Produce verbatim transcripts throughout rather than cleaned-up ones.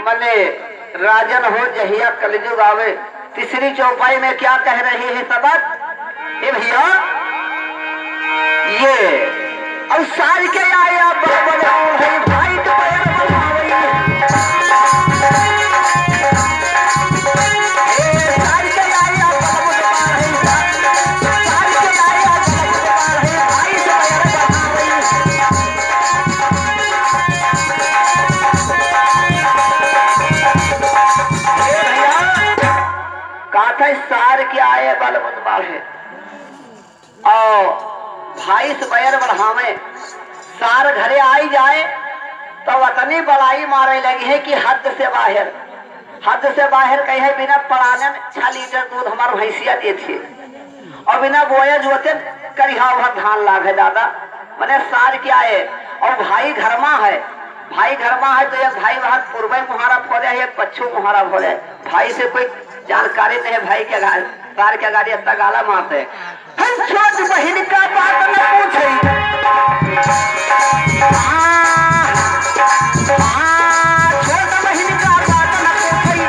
मने राजन हो जहिया कलजुग आवे, तीसरी चौपाई में क्या कह रहे हैं सबक? ए भैया, ये और सार के आया बलबल भाई, भाई के पैर बढ़ावई। ए सार के आया बलबल भाई, सार के आया बलबल भाई, भाई के पैर बढ़ावई। ए भैया, काथे सार के आए बल मत बाढ़े। और भाई से बैर बढ़ावे, सार घरे आई जाए तो अतनी बड़ाई मारे लगी है कि हद से बाहर, हद से बाहर कहे बिना पड़ाने में छह लीटर दूध हमार भैंसिया देती है। और बिना बोए जोते करिहा भर धान लाग है दादा, मने सार क्या है। और भाई घर मा है, भाई घर मा है तो एक भाई वहाँ पूर्वे मुहारा फोड़े है, एक पच्छिम मुहारा फोड़े है। भाई से कोई जानकारी नहीं है, भाई के गाल, सार के गाड़ी इतना गाला मारते हैं। हम छोट बहिन का बात न पूछे। आ, आ, छोट बहिन का बात न पूछे।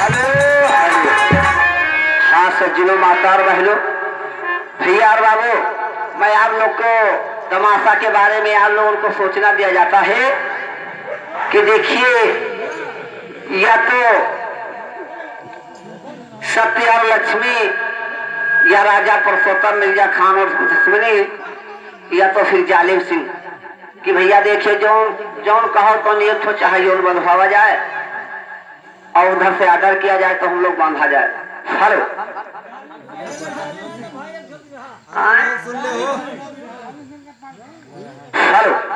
हेलो, हेलो। हाँ सज्जनों, माता और बहनों, भैया और बाबू, मैं आप लोग को तमाशा के बारे में आप लोगों को सूचना दिया जाता है कि देखिए, या तो सत्य और लक्ष्मी, या राजा पुरुषोत्तम मिर्जा खान और दुश्मनी, या तो फिर जालिम सिंह कि भैया देखिए, जौन, जौन कहो तो एक ठो चाहे जौन बंधवावा जाए और उधर से order किया जाए तो हम लोग बांधा जाए। हेलो। हाँ? हेलो।